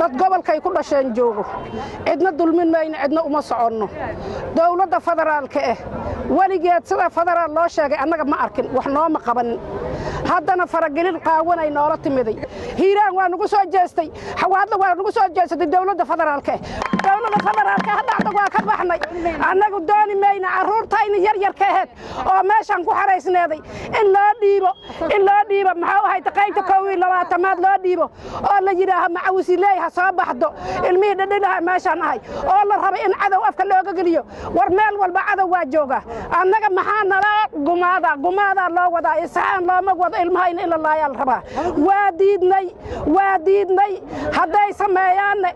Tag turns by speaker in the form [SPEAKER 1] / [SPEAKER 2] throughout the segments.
[SPEAKER 1] Dad gobolkay ku dhasheen joogo, cidna dulmin mayno, cidna uma soconno. Dowladda federaalka ah weligeed sida federaal loo sheegay annaga ma arkin, wax nooma qabanin. Haddana faragelin qaawanay noola timiday. Hiiraan waa nagu soo jeestay, Xawaadla waa nagu soo jeesatay. Dowladda federaalka ah, dowladda federaalka hadda waa ka baxnay. Annagu dooni mayna carruurtayna yar yarka aheed oo meeshaan ku xaraysneeday in loo dhiibo, in loo dhiibo, maxuu ahayd, qaybta 21aad loo dhiibo oo la yidhaaho macawisiley ha soo baxdo. Ilmihii dhidhilaha meeshaan ahay oo la rabo in cadow afka looga geliyo. War meel walba cadow waa joogaa. Annaga maxaa nala gumaada? Gumaadaa loo wadaa, isxaan looma wado. Ilmahayna in la laayaa la rabaa. Waa diidnay, waa diidnay. Hadday sameeyaanne,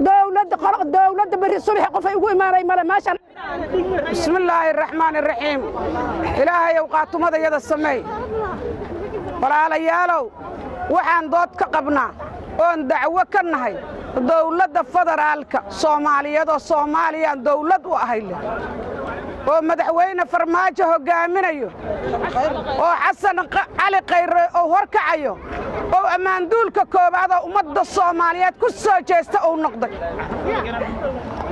[SPEAKER 1] dowladda, dowladda berri subaxi qofay ugu imaanay male meeshaan.
[SPEAKER 2] Bismillaahi araxmaani araxiim. Ilaahayow, qaatumadayada sameey. Walaalayaalow, waxaan dood ka qabnaa oon dacwo ka nahay dawladda federaalka Soomaaliyeed oo Soomaaliyaan dawlad u ahay leh, oo Madaxweyne Farmaajo hoggaaminayo, oo Xasan Cali Khayre oo horkacayo, oo ammaanduulka koowaadoo ummadda Soomaaliyeed ku soo jeesta uu noqday,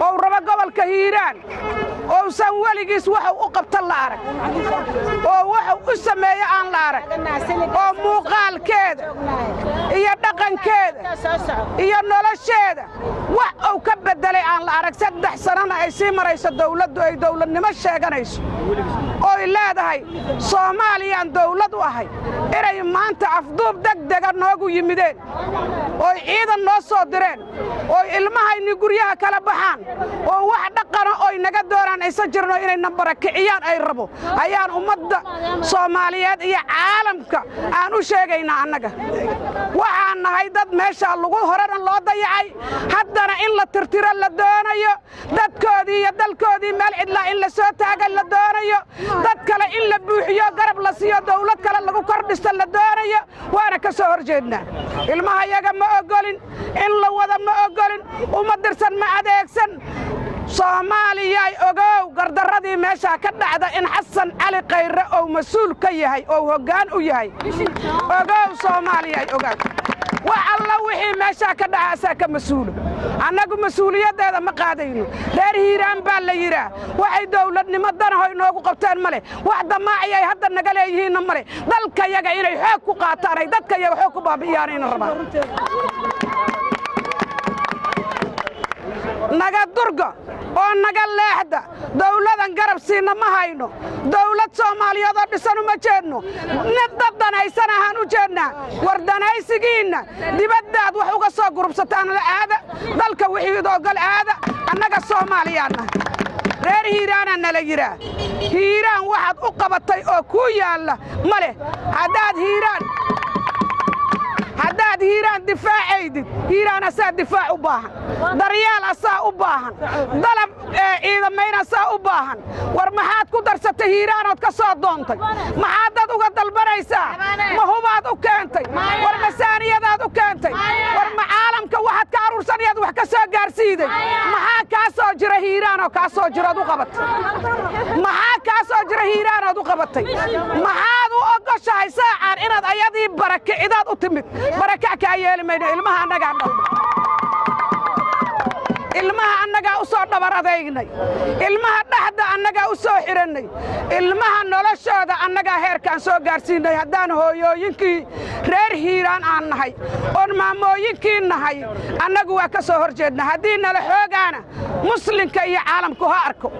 [SPEAKER 2] ou rabo gobolka Hiiraan ousan weligiis waxuu u qabta la arag, oo wuxuu u sameeyo aan la arag, oo muuqaalkeeda iyo dhaqankeeda iyo nolosheeda wax uu ka beddelay aan la arag, 3 sanana ay sii marayso dawladdu ay dawladnimo sheeganayso oy leedahay Soomaaliyaan dawlad u ahay, inay maanta afduub degdega noogu yimideen, oy ciidan noo soo direen, oy ilmahayni guryaha kala baxaan, oo wax dhaqana oy naga doonaan aysan jirno, inayna barakiciyaan ay rabo, ayaan ummadda Soomaaliyeed iyo caalamka aan u sheegaynaa. Annaga waxaan nahay dad meeshaa lagu horena loo dayacay, haddana in la tirtiro la doonayo, dadkoodii iyo dalkoodii meel cidlaa in la soo taaga la doonayo, dad kale in la buuxiyo, garab la siiyo, dawlad kale lagu kor dhisto la doonayo. Waana ka soo hor jeednaa. Ilmaha yaga ma ogolin in la wada, ma ogolin, uma dirsan, ma adeegsan. Soomaaliyay, ogow gardarradii meeshaa ka dhacda in Xasan Cali Khayre ou mas-uul ka yahay oo hoggaan u yahay. Ogow Soomaaliyay, ogow, wax alla wixii meeshaa ka dhaca asaa ka mas-uulo. Annagu mas-uuliyaddeeda ma qaadayno. Reer Hiiraan baa la yidhaa. Waxay dawladnimo danaho inoogu qabteen ma leh, wax damaaciyay hadda naga leeyihiinna ma leh. Dalkayaga inay xoog ku qaataan, ay dadkayaga xoog ku baabi'iyaanayna rabaan. Naga durga oo naga leexda. Dawladan garab siinna ma hayno. Dawlad Soomaaliyeed oo dhisan uma jeedno. Nin dad danaysan ahaan u jeednaa. War danaysigiinna dibaddaad wax uga soo gurubsataan la aada. Dalka wixii ogol aada. Annaga Soomaaliyaanna reer Hiiraanaa nala yidhaa. Hiiraan waxaad u qabatay oo kuu yaalla ma leh. Haddaad Hiiraan difaacaydid, Hiiraan asaa difaac u baahan, daryeel asaa u baahan, dalab ciidamayn asaa u baahan. War maxaad ku darsatay Hiiraanood ka soo doontay? Maxaad dad uga dalbanaysaa? Ma hubaad u keentay? War masaaniyadaad u keentay? War ma caalamka waxaad ka aruursanayaad wax ka soo gaarsiiday? Maxaa kaa soo jira Hiiraanoo kaa soo jirood u qabatay? Maxaa kaa soo jira Hiiraanood u qabatay? Maxaad u ogoshahay saacaan inaad ayadii barakicidaad u timid? Barakac kaa yeeli mayno. Ilmaha annagaa dhalna, ilmaha annagaa u soo dhabar adaygnay, ilmaha dhaxda annagaa u soo xidhannay, ilmaha noloshooda annagaa heerkaan soo gaarsiinnay. Haddaan hooyooyinkii reer Hiiraan aan nahay oon maamooyinkii nahay, annagu waa ka soo hor jeedna. Haddii nala xoogaana, muslinka iyo caalamku ha arko,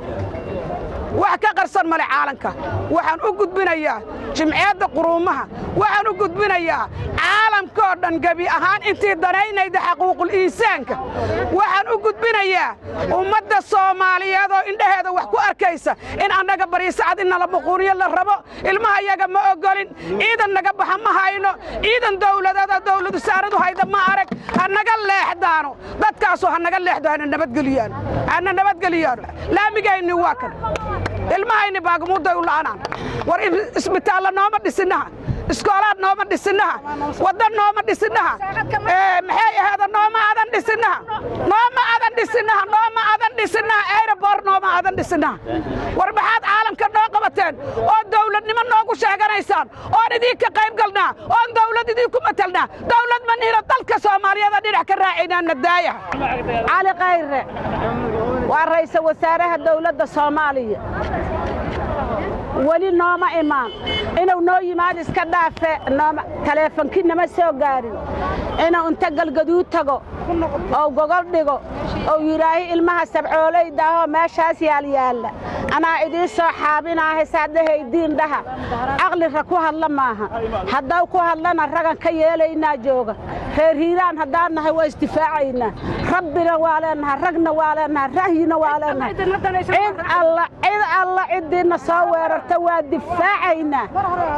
[SPEAKER 2] wax ka qarsan male caalamka. Waxaan u gudbinayaa Jimciyadda Quruumaha, waxaan u gudbinayaa caalamkoo dhan gebi ahaan intii danaynayda xaquuqul insaanka, waxaan u gudbinayaa ummadda Soomaaliyeed oo indhaheeda wax ku arkaysa in annaga bariisacad in nala muquuniyo la rabo. Ilmaha yaga ma ogolin. Ciidan naga baxa ma hayno. Ciidan dawladeed oo dawladu saaradu hayda ma arag. Ha naga leexdaano dadkaasu, ha naga leexdo, hana nabadgeliyaan, hana nabadgeliyaano. Laamigayni waa kan, ilmahayni baagamuudday u la'anaan. War isbitaalla nooma dhisinaha, iskoolaad nooma dhisinaha, wadda nooma dhisinaha, maxay ahaada, nooma adan dhisinaha, nooma adan dhisinaha, nooma adan dhisinaha, airport nooma adan dhisinaha. War maxaad caalamka noo qabateen oo dawladnimo noogu noogu sheeganaysaan oon idinka qayb galnaa oon dawlad idinku matalnaa? Dawlad ma nihina, dalka Soomaaliyeeda dhinac ka raacaynaa. Nadaaya.
[SPEAKER 3] Cali Khayre waa ra'iisul wasaaraha dowladda Soomaaliya. Weli nooma imaan. Inuu noo yimaad iska dhaafe, taleefonkii nama soo gaarin. Inuu inta Galgaduud tago oo gogol dhigo oo yidhaahi, "Ilmaha sabcooleyda ahoo meeshaas yaalyaalla anaa idiin soo xaabinaahay, saadhahaydiin dhaha." Caqlira ku hadla maaha. Haddau ku hadlana, ragan ka yeelaynaa jooga. Reer Hiiraan haddaan nahay, waa isdifaacaynaa. Rabbina waa leenahay, ragna waa leenahay, ra'yina waa leenahay. Cid alla, cid alla ciddiinna soo weerarta waa difaacaynaa,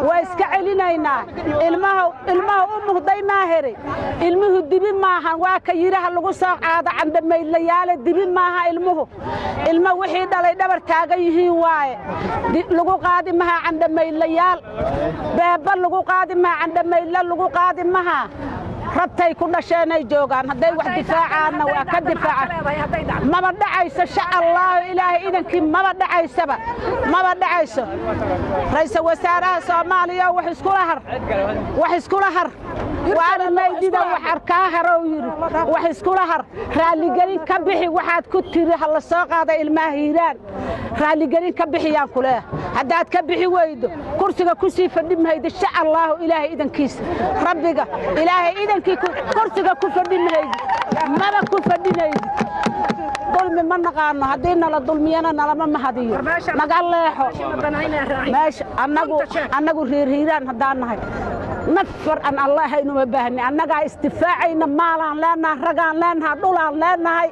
[SPEAKER 3] waa iska celinaynaa. Ilmaha u muhday maahere, ilmuhu dibi maahan. Waa ka yidhaha lagu soo qaado candhamaydlayaale. Dibi maaha ilmuhu. Ilmo wixii dhalay dhabar taagan yihiin waaye. Lagu qaadi mahaa candhamaydlayaal, beeba lagu qaadi mahaa, candhamaydla lagu qaadi mahaa. Rabtay ku dhasheenay joogaan. Hadday wax difaacaanna, waa ka difaaca. Maba dhacayso, sha Allaahu, Ilaahay idankii, maba dhacaysaba, maba dhacayso. Ra'iisul wasaaraha Soomaaliya, wax iskula har, wax iskula har. Waana maydida wax arkaa harow yidhi. Wax iskula har, raalligelin ka bixi. Waxaad ku tiri ha la soo qaada ilmaha Hiiraan, raalligelin ka bixiyaan ku leeyahay. Haddaad ka bixi weydo, kursiga ku sii fadhi mahaydo, sha Allaahu, Ilaahay idankiisa. Rabbiga Ilaahay idankii, kursiga ku fadhi mahaydi, maba ku fadhinaydi. Dulmi ma naqaano. Haddii nala dulmiyana, nalama mahadiyo. Naga leexo meesha. Annagu reer Hiiraan haddaan nahay, nafar aan Allah haynuma baahni. Annagaa isdifaacayna. Maalaan leenahay, ragaan leenahay, dhulaan leenahay.